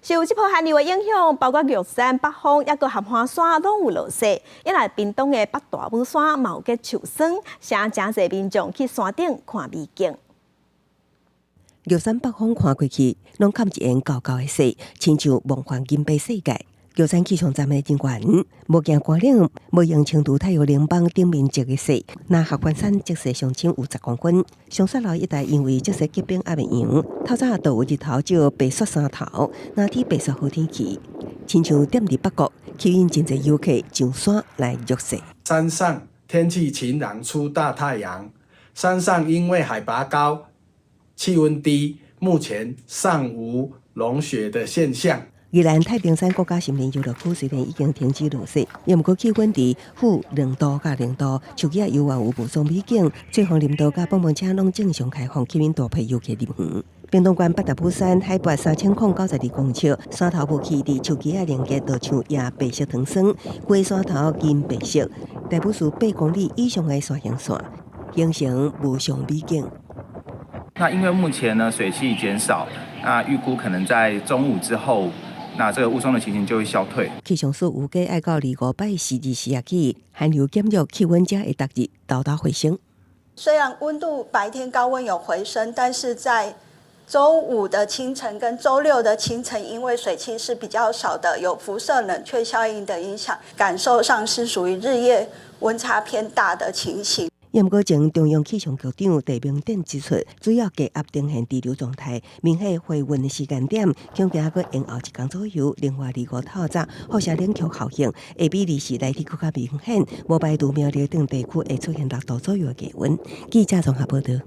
受這波寒流的影響，包括玉山、北峰，抑閣合歡山攏有落雪。因來屏東的北大武山嘛有結樹霜，誠濟民眾去山頂看美景。玉山北峰看過去，攏崁一層厚厚的雪，親像夢幻銀白世界。玉山氣象站的人員無驚寒冷，無用輕除太陽能板頂面積的雪。那合歡山積雪上深有10公分，上雪樓一帶因為積雪結冰猶未溶，透早就有日頭照白雪山頭，藍天白雪好天氣，親像踮佇北國，吸引真濟遊客上山來浴雪。山上天氣晴朗，出大太陽。山上因為海拔高，氣溫低，目前尚無融雪的現象。宜蘭太平山國家森林遊樂區雖然已經停止落雪，毋過氣溫佇-2度佮0度，樹仔猶原有無雙美景。吹風林道佮蹦蹦車攏正常開放，吸引大批遊客入園。屏東縣北大武山海拔3092公尺，山頭霧氣佇樹枝仔凝結，就像壓白色糖霜，規山頭銀白色。大武士8公里以上的山形線，形成無上美景。那因為目前呢水汽減少，那預估可能在中午之後，那這個霧凇的情形就會消退。氣象署預計愛到25拜四24仔起，寒流減弱，氣溫才會逐日沓沓回升。雖然溫度白天高溫有回升，但是在週五的清晨跟週六的清晨，因為水汽是比較少的，有輻射冷卻效應的影響，感受上是屬於日夜溫差偏大的情形。毋過，前中央氣象局長鄭明典指出，主要低壓呈現滯留狀態，明顯回穩的時間點，恐驚閣延後一工左右。另外，二五透早輻射冷卻效應會比24來得閣較明顯，無排除苗栗等地區會出現6度左右的低溫。記者綜合報道。